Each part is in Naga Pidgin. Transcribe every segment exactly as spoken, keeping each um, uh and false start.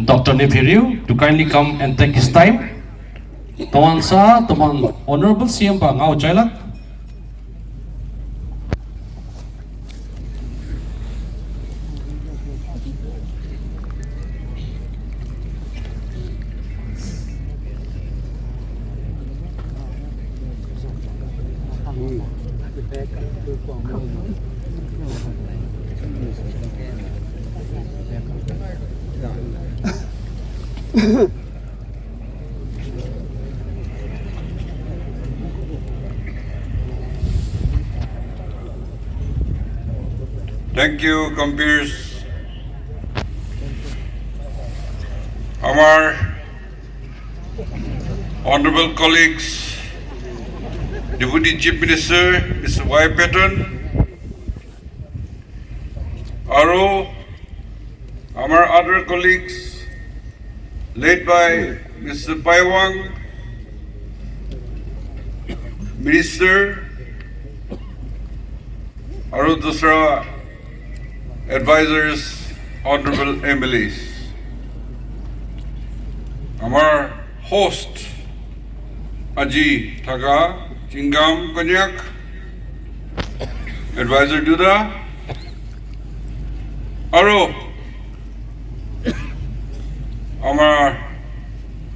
Doctor Neiphiu Rio to kindly come and take his time. Tawan sa, tawan Honorable C M pa ngau chailak. Thank you, compeers. Amar honorable colleagues, Deputy Chief Minister, Mister Y Patton, aro amar other colleagues, led by Mister Paiwang, Minister, aro dusra advisors, honorable M L As. Amar host aji thaka Chingam Konyak, advisor duta, aro amar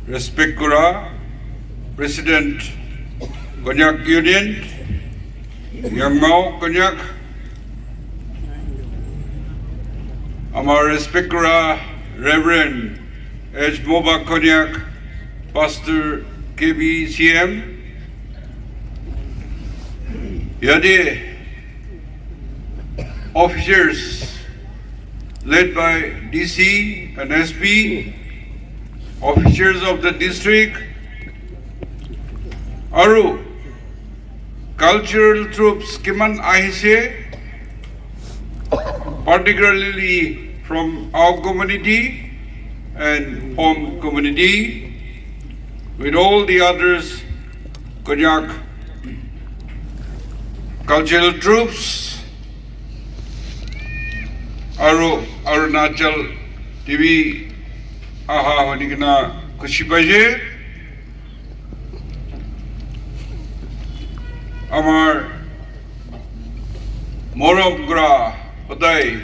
respect kura President Konyak Union, Yangmao Konyak, amar respect kura Reverend H Moba Konyak, Pastor K B C M, yate officers led by D C and S P, officers of the district, aru cultural troupes kiman ahise, particularly from our community and Phom community, with all the others, Konyak cultural troupes, aru Arunachal T V aha honi kena khushi paise. Amar morom kura hodai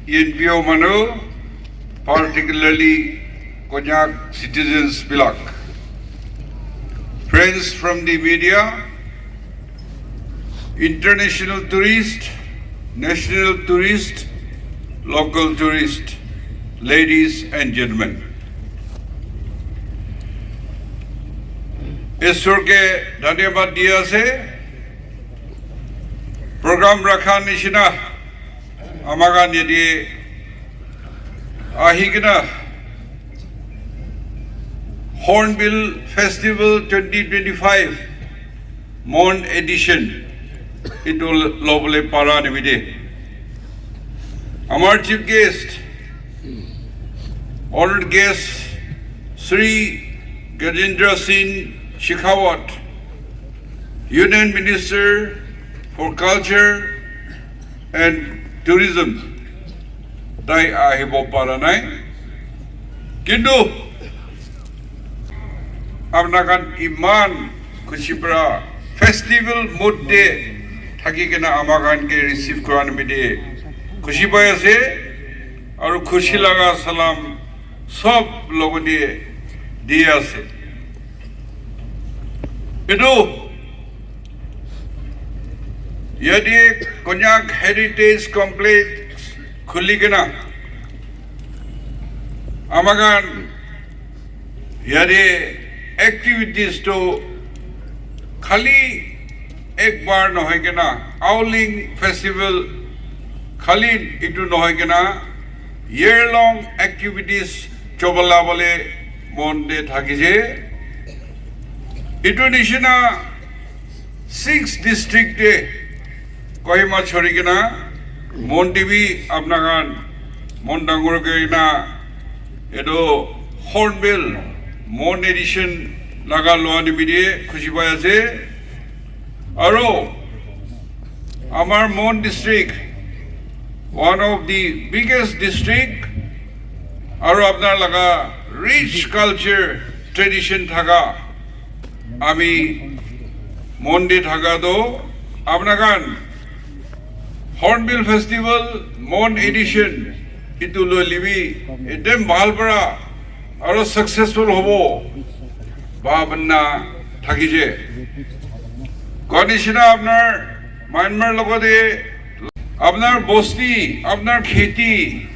E N P O manu, particularly Konyak citizens bilak, friends from the media, international tourist, national tourist, local tourist, ladies and gentlemen. Isor ke dhanyabad di ase, program rakha nishina ama khan yate ahi kena Hornbill Festival twenty twenty-five Mon edition itu lobole para nimite amar chief guest, honored guest Sri Gajendra Singh Shekhawat, Union Minister for Culture and Tourism, tai ahibo para nai. Kintu apna khan iman khushi para festival mood te thaki kena ama khan ke receive kura nimite khushi pai ase, aru khushi laga salam sob logote di ase. Etu yate Konyak Heritage Complex khuli kena ama khan yate activities to khali ek bar nohoi kena, Aoleang Festival khali itu nohoi kena, year long activities chobola bole mon de thakise. Itu nishina six district te Kohima chori kena, mon dibi apna khan, mon dangor kena, etu Hornbill Mon edition laga loa nimite khushi pai ase. Aro amar Mon district, one of the biggest district, Aru apnar laga rich culture tradition thaka ami mon de thaka to apnar khan Hornbill Festival Mon Edition itu loi libi ekdem bhal para aru successful hobo bhabna thakije. Koa nishina apnar Myanmar logote apnar bosti, apnar kheti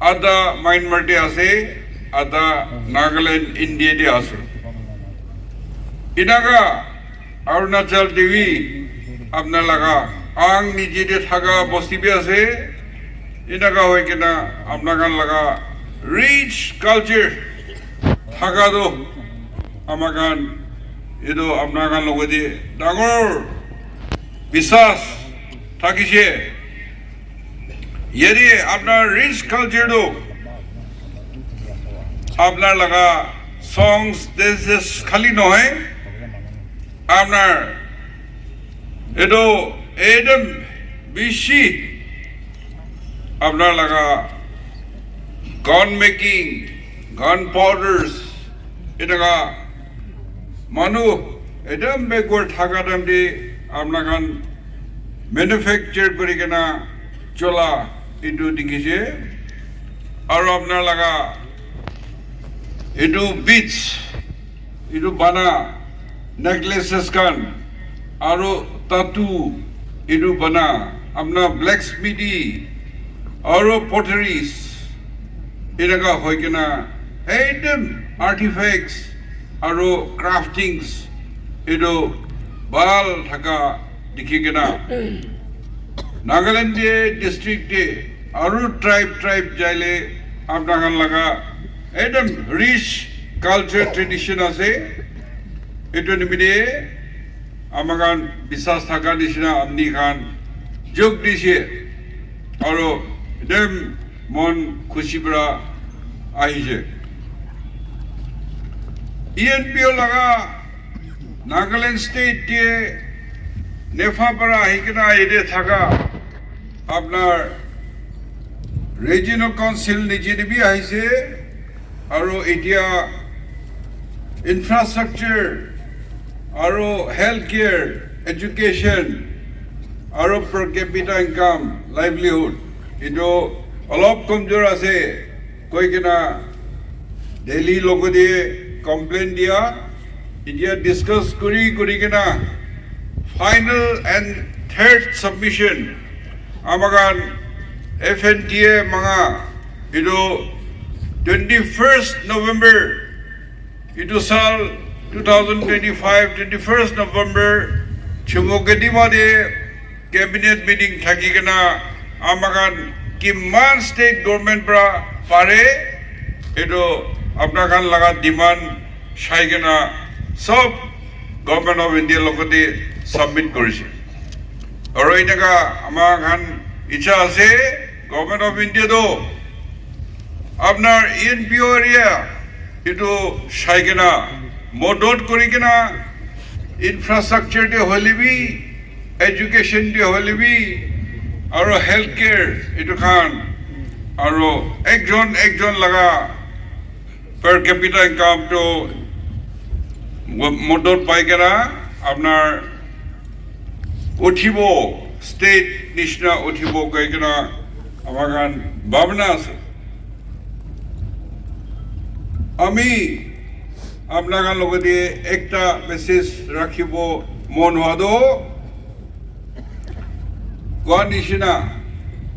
ada Myanmar te ase, ada Nagaland, India te ase. Inaka Arunachal te bi apnar laga ang nije te thaka bosti bi ase. Inaka hoi kena apnar khan laga rich culture thaka to ama khan etu apnar khan logote dangor biswas thakise. Yate apnar rich culture to apnar laga songs, dances khali nohoi, apnar etu ekdam bishi apnar laga gun making, gun powders, enaka manu ekdam backward thaka time te apnar khan manufacture kuri kena chola etu dikhi se. Aru apnar laga etu beads, etu bana necklaces khan, aru tattoo, etu bana, apnar blacksmithy, aru potteries, enaka hoi kena ekdam artifacts aru craftings etu bhal thaka dikhi kena Nagaland te district te aru tribe tribe jaile apnar khan laga ekdam rich culture tradition ase. Etu nimite ama khan biswas thaka nishina apni khan jog dise aru ekdam mon khushi para ahise. E N P O laga Nagaland State te NEFA para ahi kena yate thaka apnar Regional Council nije te bi ahise aru etia infrastructure aru healthcare, education aru per capita income, livelihood etu olop komjor ase koi kena Delhi logote complain dia, etia discuss kuri kuri kena final and third submission ama khan F N T A manga etu twenty first November etu sal two thousand twenty five twenty first November Chumoukedima te cabinet meeting thaki kena ama khan kiman state government para pare etu apna khan laga demand sai kena sob Government of India logote submit korise. Aru eneka ama khan icha ase Government of India to apnar E N P O area etu sai kena modot kuri kena infrastructure te hoile bi education te hoile bi aru healthcare etu khan aru ekjon ekjon laga per capita income to modot pai kena apnar uthibo, state nishina uthibo koi kena ama khan bhabna ase. Ami apna khan logote ekta message rakhibo mon hua to koa nishina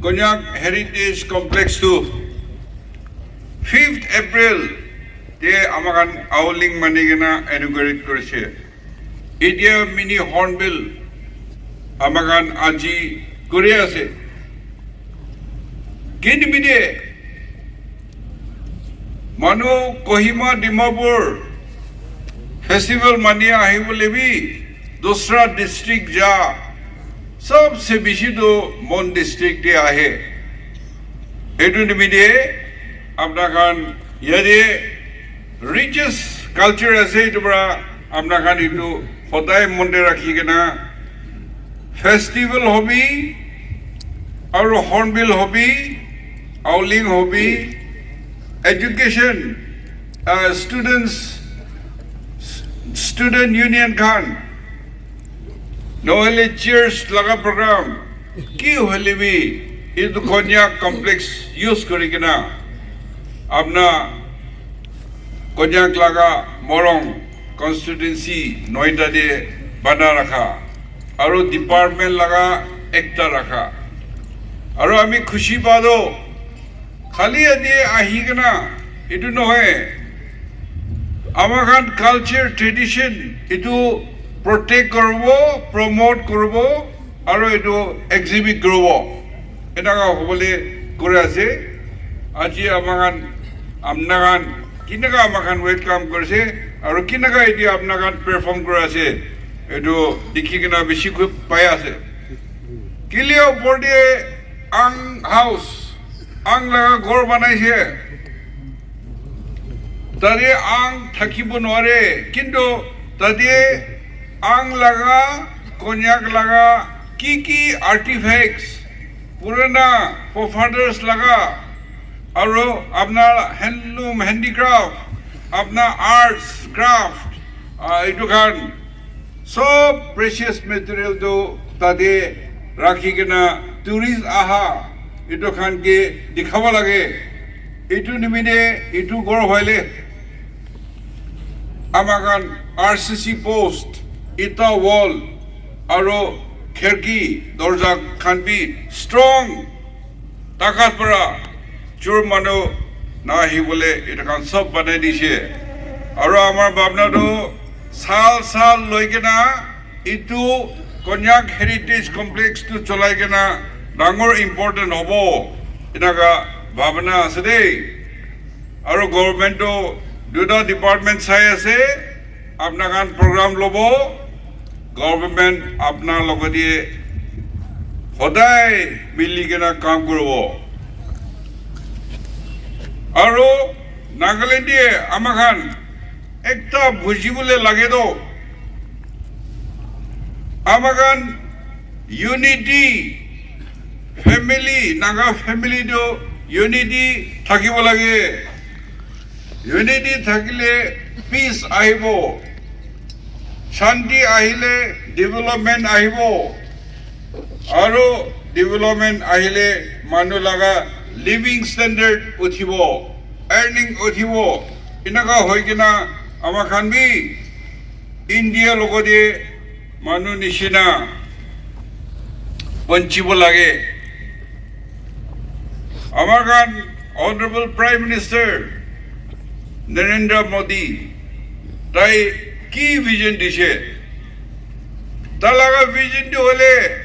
Konyak Heritage Complex tu fifth April te ama khan Aoleang mani kena inaugurate korise. Etia mini Hornbill ama khan aji kuri ase. Kinimite manu Kohima Dimapur festival mani ahibole bi dusra district ja sabse bishi to Mon district te ahe. Etu nimite apna khan yate richest culture ase, etu para apna khan etu hodai mon te rakhi kena festival hobi aru Hornbill hobi, Aoleang hobi, education, uh, students, student union khan, nohole church laga program, ki hoile bi, itu Konyak complex use kuri kena, apna Konyak laga Morung constituency noita te bana rakha, aru department laga ekta rakha, aru ami khushi pa toh, khali yate ahi kena, itu nohoi, ama khan culture, tradition, itu protect kuribo, promote kuribo, aru itu exhibit kuribo. Enaka hobole kuri ase. Aji ama khan, apna khan, kinaka ama khan welcome kurise, aru kinaka etia apna khan perform kuri ase, itu dikhi kena bishi khub pai ase. Kile opor te ang house, ang laga ghor banaise. Tate ang thakibo nware, kintu tate ang laga, Konyak laga ki ki artifacts, purana forefathers laga, aru apna handloom, handicraft, apna arts, craft, ah, itu khan, sob precious material tu tate rakhi kena tourist aha itu khan ke dikhabo lage. Itu nimite itu ghor hoile ama khan R C C post, ita wall, aru kherki, dorja khan bi strong, takat para chur manu na ahi bole itu khan sob banai dise. Aru amar bhabna tu sal sal loi kena itu Konyak Heritage Complex tu cholai kena dangor important hobo, enaka bhabna ase de. Aru government tu duita department sai ase, apna khan program lobo, government apna logate hodai mili kena kam kuribo. Aru Nagaland te ama khan ekta bujibole lage toh, ama khan unity, family, Naga family toh unity thakibo lage. Unity thakile peace ahibo. Shanti ahile development ahibo. Aru development ahile manu laga living standard uthibo, earning uthibo. Enaka hoi kena ama khan bi India logate manu nishina bonchibo lage. Amar khan Honorable Prime Minister Narendra Modi, tai ki vision dise? Tai laga vision tu hole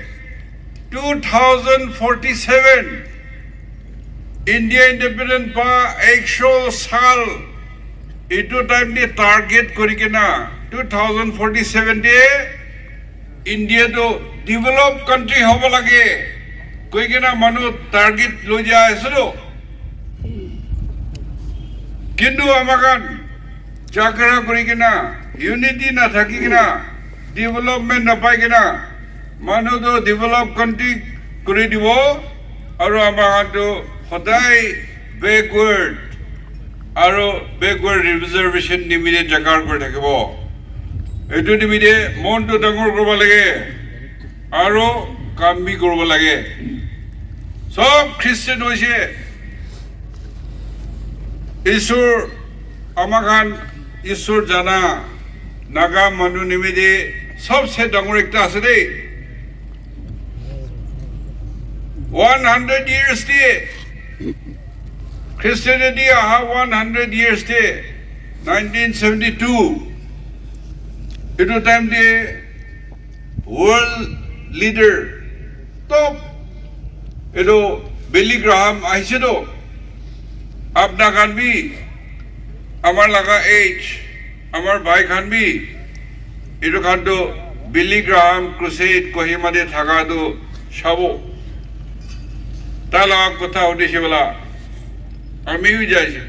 two thousand forty-seven, India independent pa ekshot sal, itu time te target kuri kena two thousand forty-seven te India tu developed country hobo lage koi kena manu target loi jai ase toh. Kintu ama khan jhagara kuri kena, unity na thaki kena, development na pai kena, manu tu developed country kuri dibo, aru ama khan tu hodai backward, aru backward reservation nimite jhagara kuri thakibo. Etu nimite mon tu dangor kuribo lage, aru kam bi kuribo lage. Sob Christian hoise, Isor, ama khan Isor jana Naga manu nimite sobse dangor ekta ase de. One hundred years te, Christianity aha one hundred years te, nineteen seventy-two, itu time te world leader top itu Billy Graham ahise toh. Apna khan bi, amar laga age, amar bhai khan bi, itu khan toh Billy Graham Crusade Kohima te thaka toh sabo. Tai laga kotha hudise bola, ami bi jaise.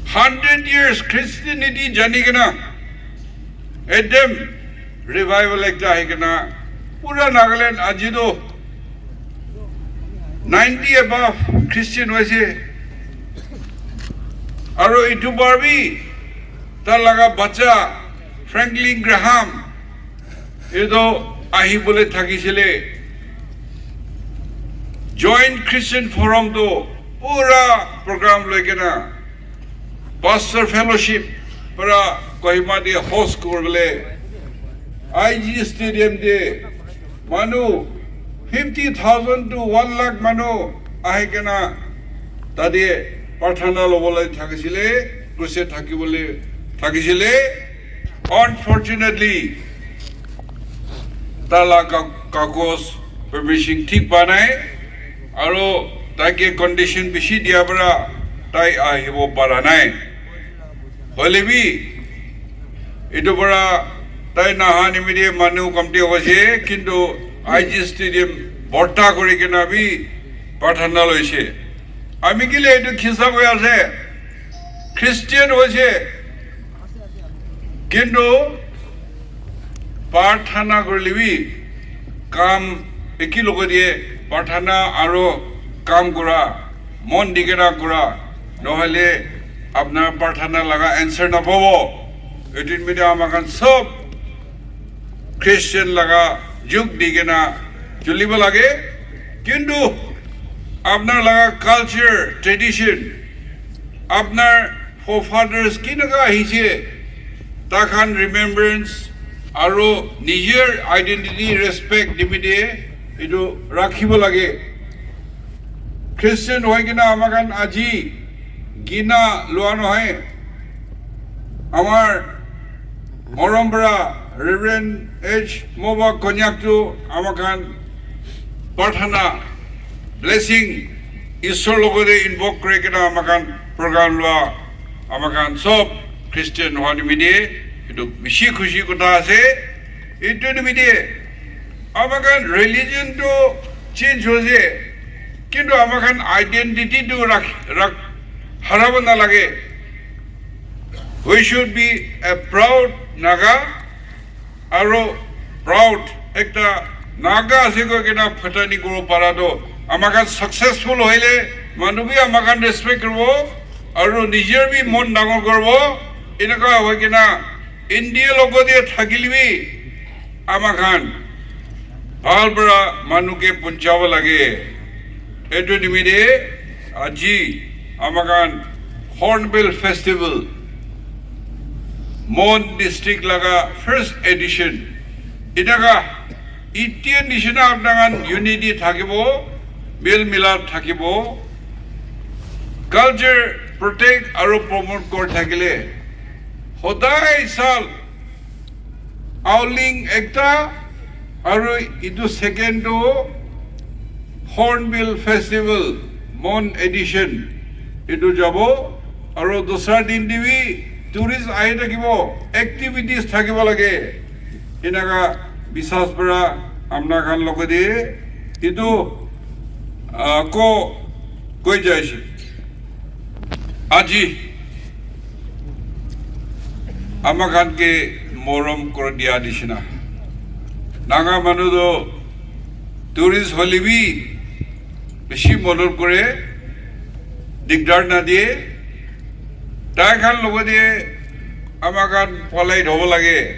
Hundred years Christianity jani kena, ekdam revival ekta ahi kena, pura Nagaland aji toh ninety above Christian hoise. Aro itu bar bi tar laga bacha Franklin Graham itu ahibole thakisile. Joint Christian Forum tu pura program loi kena Pastor Fellowship para Kohima te host kuribole I G Stadium te manu fifty thousand to one lakh manu ahi kena tate prarthana lobole thakisile, kuse thakibole thakisile. Unfortunately, tala ka-, kagos permission thik pa nai, aro taike condition bishi dia para tai ahibo para nai. Hoile bi, etu para tai naha nimite manu kamti hoise, kintu I G Stadium borta kuri kena bi prarthana loise. Ami kile etu khisa koi ase, Christian hoise, kintu prarthana kurile bi kam eki logote prarthana aro kam kura, mon dikena kura, nohole apnar prarthana laga answer napabo. Etu nimite ama khan sob Christian laga juk dikena chulibo lage, kintu apnar laga culture, tradition, apnar forefathers kinaka ahise, takhan remembrance aro nijor identity respect nimite etu rakhibo lage. Christian hoi kena ama khan aji gina lua nohoi. Amar morom para Reverend H Moba Konyak tu ama khan prarthana, blessing, Isor logote invoke kuri kena ama khan program lua, ama khan sob Christian hua nimite etu bishi khushi kotha ase. Etu nimite ama khan religion tu change hoise, kintu ama khan identity tu rakh, rakh, harabo nalage. We should be a proud Naga, aro proud ekta Naga ase koi kena phatani kuro para to ama khan successful hoile manu bi ama khan respect kuro, aro nijor bi mon dangor kuro. Enaka hoi kena India logote thakile bi ama khan bhal para manu ke punchabo lage. Etu nimite aji ama khan Hornbill Festival, Mon District laga first edition. Enaka etia nishina apna khan unity thakibo, mel milap thakibo, culture protect aro promote kor thakile hodai sal Aoling ekta, aro etu second tu Hornbill Festival, Mon Edition. Etu jabo, aro dusra din te bi tourist ahi thakibo, activities thakibo lage. Enaka biswas para apna khan logote etu, ah, ko koi jaise. Aji ama khan ke morom kori dia nishina. Naga manu to tourist hole bi bishi modot kore, digdar na diye. Tai khan logote ama khan polite hobo lage,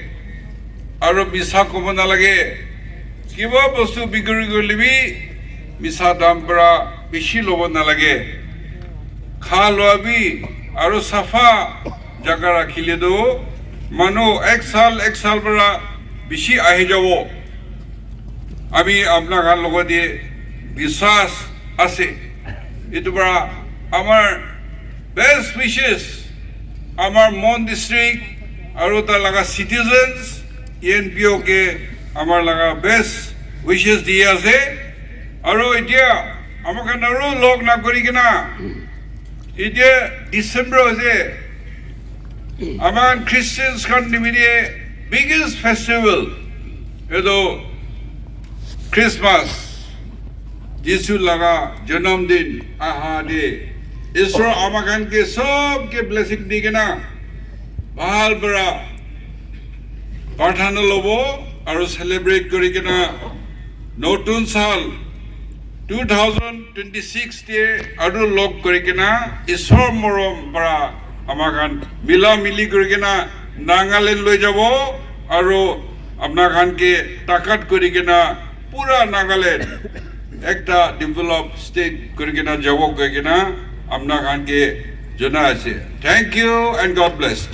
aro misa kobo nalage. Kiba bostu bikiri korile bi misa dam para bishi lobo nalage. Kha lua bi aro safa jaga rakhile tu manu ek sal, ek sal para bishi ahi jabo. Ami apna khan logote biswas ase. Etu para amar best wishes, amar Mon District aro ta laga citizens, E N P O ke amar laga best wishes di ase. Aro etia ama khan aro log na kori kena, etia December ase, ama khan Christians khan nimite biggest festival, etu Christmas, Jisu laga janam din aha de, Isor ama khan ke sob ke blessing di kena, bhal para prarthana lobo, aro celebrate kori kena, notun sal two thousand twenty-six te aro log kori kena, Isor morom para ama khan mila mili kuri kena Nagaland loi jabo, aro apna khan ke takat kuri kena pura Nagaland ekta develop state kuri kena jabo koi kena apna khan ke jana ase. Thank you and God bless.